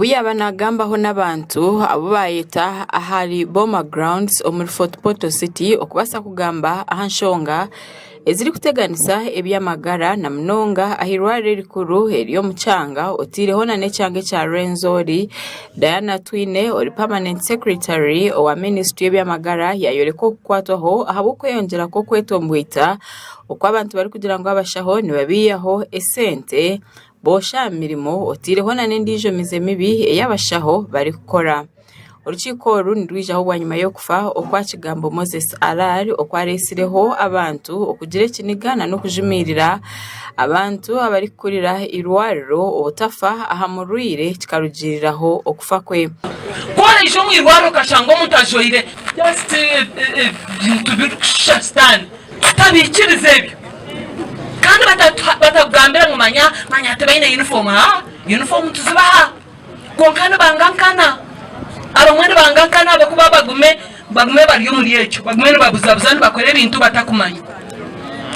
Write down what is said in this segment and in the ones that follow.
yaaba naagambaho n'abantu abu baayeta ahari Boma Grounds omuri Fort Portal City okubaasa kugamba aha nshonga ezirikuteganisa eby'amagara na munonga aha irwariro erikuru eriri omu kyanga otaireho nana ekyanga ekya Rwenzori, Diana Atwine ori Permanent Secretary owa minisitule y'eby'amagara yaayoreka okukwatwaho ahabw'okweyongyera kw'okwetomboita oku abantu barikugira ngu abashaho nibabaihaho esente boosha aha mirimo otaireho nana endiijo mize mibi ei abashaho barikukora. Orukiiko oru nirwijaho bwanyima y'okufa okwa Kigambo Moses Alal okwaretsireho abantu okugira ekiniga nana okujumirira abantu abarikukurira eirwariro obutafa aha murwaire kikarugiiriraho okufa kwe. Ku oraije omu irwariro okashanga omuntu ajwaire just ebintu birikushusha sitaani, tutabiikiriza ebyo. Kandi batakugambira ngu manya manya tibaine yunifoomu, haa yunifoomu nituzibaha kwonka nibanga nkana. Abamwe nibanga nkana ahabw'okuba bagume bagume bari omuri ekyo, bagume nibabuzabuza nibakora ebintu batakumanya.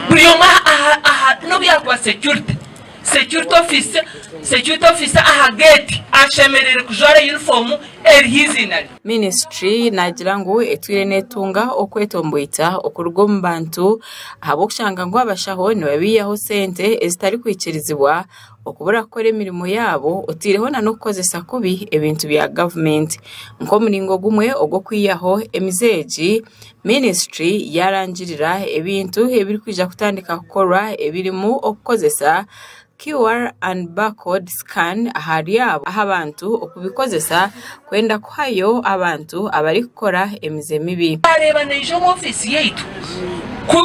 Buri omwe aha n'obu yaakuba security, Security officer, security officer aha gate ashemereire kujwara yunifoomu eriho eiziina rye. Minisiture naagira ngu etwire neetunga okwetomboita okuruga omu bantu ahabw'okushanga ngu abashaho nibabaihaho sente ezitarikwikirizibwa okubura kukora emirimo yaabo otaireho n'okukozesa kubi ebintu bya gavumenti nk'omuringo gumwe ogw'okwihaho emize egi. Minisitule yaarangirira ebintu ebirikwija kutandika kukorwa ebirimu okukozesa QR and Barcode Scan ahari abo abantu okubikozesa kwenda kuhayo abantu abarikukora emize mibi. Twareeba naija omu ofiisi yaitu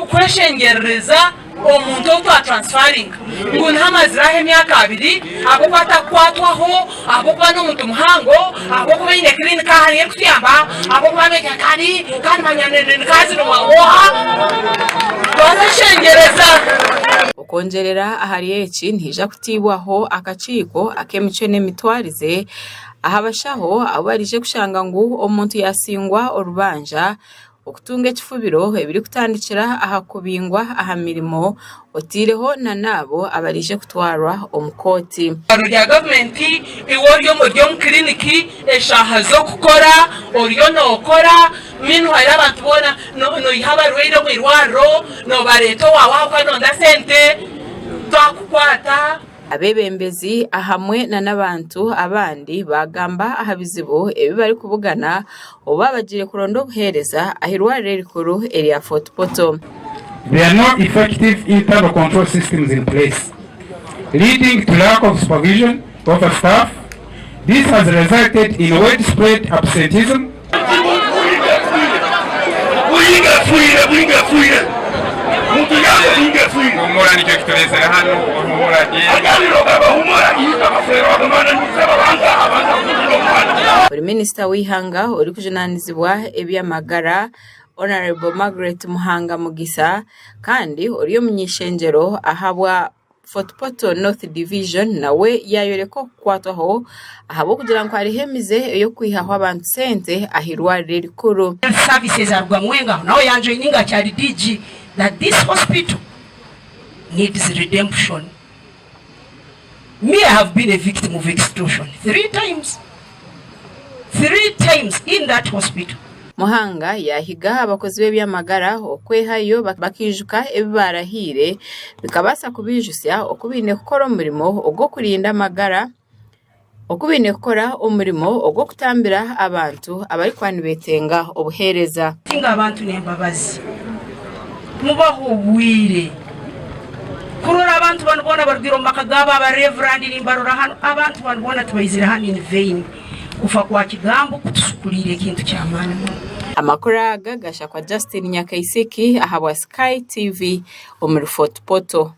kweshengyerereza omuntu ou twatransfaringa ngu niho amazire aho emyaka abiri ahabw'okuba atakukwatwaho, ahabw'okuba n'omuntu muhango, ahabw'okuba aine kilinika aha niyo erikutuyamba, ahabw'okuba ni kandi kandi manya ni kaazini wa oha, twabeshengyereza. Okwongyerera ahari eki, nihaija kutaibwaho akakiiko ak'emicwe n'emitwarize aha bashaho abu baraije kushanga ngu omuntu yaasingwa orubanja Okutunga ekifubiro ebirikutandikira aha kubingwa aha mirimo otaireho na n'abo abaraije kutwarwa omu kooti. Eirwariro rya gavumenti iwe ori omu kiriniki eshaaha z'okukora oriyo nookora meanwhile abantu boona noiha abarwaire omu irwariro noobareeta owaawe ahabw'okuba noonda sente twakukwata. Abeebembezi ahamwe n'abantu abandi baagamba aha bizibu ebi barikubugana obu baabagiire kuronda obuheereza aha irwariro erikuru erya Fort Portal. There are no effective internal control systems in place, leading to lack of supervision over staff. This has resulted in widespread absenteeism. Ori minisita w'eihanga orikujunaanizibwa eby'amagara, Hon. Margaret Muhanga Mugisa kandi ori omuny'eishengyero ahabwa Fort Portal North Division nawe yaayoreka okukwatwaho ahabw'okugira ngu hariho emize ey'okwihaho abantu sente aha irwariro erikuru. Health Services aruga Mwenga aho nawe yanjoininga akyari DG that this hospital needs redemption. Me I have been a victim of extortion 3 times, 3 times in that hospital. Muhanga yaahiga abakozi b'eby'amagara okwehayo bakaijuka ebi baarahiire bikabaasa kubaijutsya oku baine kukora omurimo ogw'okurinda amagara, oku baine kukora omurimo ogw'okutambira abantu abarikuba nibeetenga obuheereza. Musinge abantu n'embabazi, mubahe obwire kurora abantu banu boona barugire omu maka gaabo, aba Reverand nimbarora hanu, abantu banu boona tibaizire hanu in vain. Kufa kwa Kigambo kutusukuliire ekintu ky'amaani muno. Amakuru aga gashakwa Justin Nyakaisiki ahabwa Sky TV omuri Fort Portal.